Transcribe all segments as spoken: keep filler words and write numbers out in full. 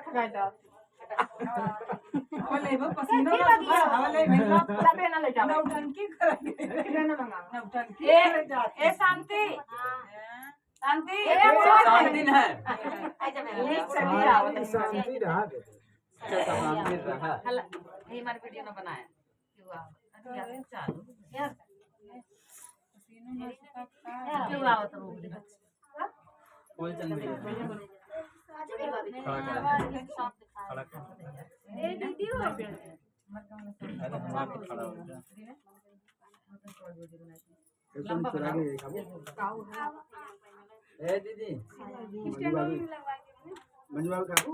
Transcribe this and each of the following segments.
हवा ले बा, पसीना ना सुखा, हवा ले बा। लबे ना ले जाओ। नौटंकी करेंगे। लबे ना मंगाओ। नौटंकी ए, करे जाते। ए, शांति। शांति। ए, शांति ना है। ए, चलिए आओ। शांति रहा दे। अच्छा, शांति रहा। हला, ये हमारे वीडियो ना बनाए। क्यों आओ? अरे यार, चालू। यार। क्यों आओ तो रोक दे। कोई चल नहीं है। खड़ा, खड़ा। खड़ा, खड़ा। ए, दीदी हो। अरे, हम आपके खड़ा हो जाए। एकदम चुरा के यही खाबो। ए, दीदी। मंजू बाबू। मंजू बाबू खाबो?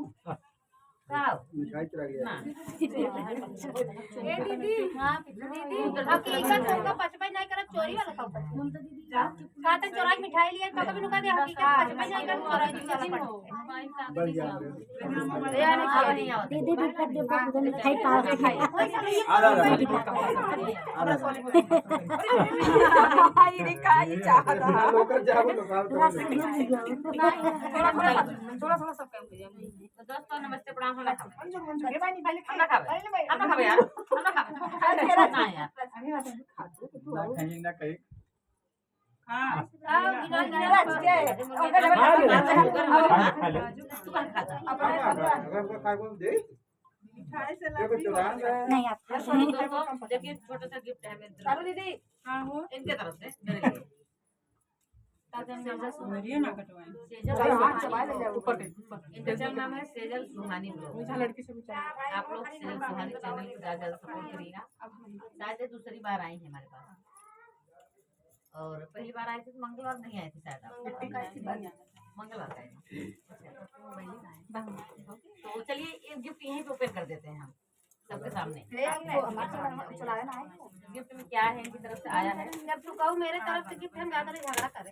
खाओ। मिठाई चुरा गया। ना। ए दीदी, हाँ, दीदी, हकीकत हमका पचपच नहीं करत, चोरी वाला खाओ। का तो चोराई मिठाई लिया, तो कभी नुका दे, हकीकत पचपच नहीं करत, चोराई वाला खाओ। बढ़िया। दीदी, दीदी, दीदी, मिठाई पाओ। आ रहा, आ रहा। आ रहा। ये का, ये चाहत है। लोकल जाओ, लोकल। थोड़ा, थोड़ा, थोड़ा सब काम कीजिए। तो दोस्तों, नमस्ते, प्रणाम। हम ना खाबे। मंजू, मंजू, ये भाई नहीं, भाई, हम ना खाबे। अरे, भाई, हम ना खाबे यार। हम ना खाबे। अरे, ना यार। अरे, ना, तुम खा दो, तो तू ना आओ। कहीं ना कहीं। हाँ। आओ, गिरा, गिरा, गिरा। हाँ, ले। तू कहाँ खाता? अपना खाबे। अगर हमको खाए को दे। मिठाई से देखो, लागी। चुरान है। नहीं, आप ये सुनो दोस्तों, देखिए, छोटा सा गिफ्ट है मेरे तरफ से। दीदी। हाँ, हो। इनके तरफ से, मेरे लिए। सेजल सुहानी। सेजल सुहानी। ऊपर के, ऊपर के। इनका चैनल नाम है सेजल सुहानी ब्लॉग। मीठा लड़की से भी चैनल। आप लोग सेजल सुहानी चैनल को ज्यादा ज्यादा सपोर्ट करिएगा। शायद ये दूसरी बार आई है हमारे पास, और पहली बार आई थी तो मंगलवार नहीं आई थी शायद आप। मंगलवार का आई थी। मंगलवार का आई थी। तो चलिए, ये गिफ्ट यहीं पे ओपन कर देते हैं हम। सबके सामने। ए, वो हमारे चला-, चलाया ना है। गिफ्ट में क्या है, इनकी तरफ से आया है? जब तू कहू मेरे तरफ से गिफ्ट, हम ज्यादा नहीं झगड़ा करें।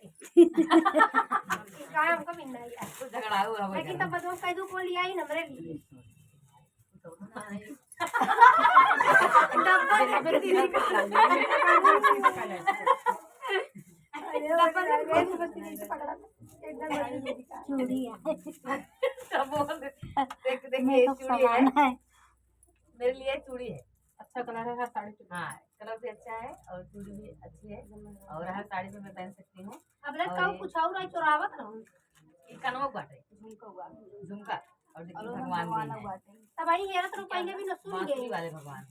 कहाँ हमको मिलना है यार? तो झगड़ा हुआ हो लेकिन जाएगा। तब बदमाश कह दूँ, कौन लिया ही नंबरे लिए। डब्बा लेके दीदी का। अरे, डब्बा लेके दीदी का पकड़ा। एकदम चूड़ी है। सब बोल दे। देख, देख, ये मेकअप चूड़ी है। सामान है। मेरे लिए चूड़ी है। अच्छा कलर है, हर साड़ी पे। हाँ, कलर भी अच्छा है और चूड़ी भी अच्छी है और हर साड़ी पे मैं पहन सकती हूँ। अब लड़का और ये कुछ और आई चोरावत रहूं। ये कनवा बाटे। झुमका हुआ। झुमका। और देखिए और भगवान भगवान भी है। बाटे। तब आई हेरत रहो पहले भी न सुन बांसुरी गए। वाले भगवान।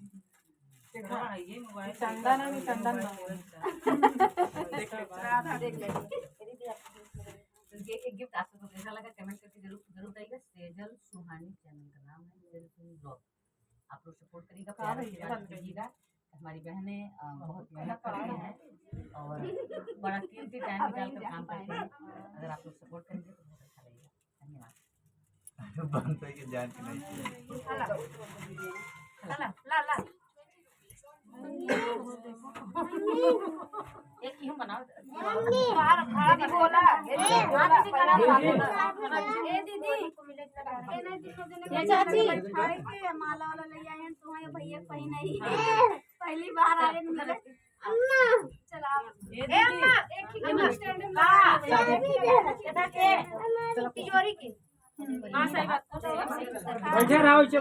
देखा, ये मोबाइल चंदन है, चंदन बा। देख ले, राधा देख ले। तो ये एक गिफ्ट आप सबको कैसा लगा कमेंट करके जरूर, जरूर बताइएगा। सेजल सुहानी चैनल का नाम है, सेजल सुहानी ब्लॉग। आप लोग सपोर्ट करिएगा, प्यार आशीर्वाद दीजिएगा। हमारी बहनें, अ, बहुत मेहनत करती हैं और बड़ा कीमती टाइम निकाल कर काम करती हैं। अगर आप लोग सपोर्ट करेंगे तो बहुत अच्छा लगेगा। धन्यवाद। बनता है कि जान के नहीं किया। ला, ला, ला। एक यूं बनाओ। बाहर, बाहर दीदी बोला। ए दीदी, ए दीदी। ए चाची। खाए के माला वाला ले आए हैं, तुम्हारे भैया कहीं नहीं है। पहली बार आ रहे हैं मिले। अम्मा। चला। ए अम्मा, एक ही अम्मा। स्टैंड में ला। इधर के। तिजोरी के। हाँ, सही बात। बैठे रहो, इसे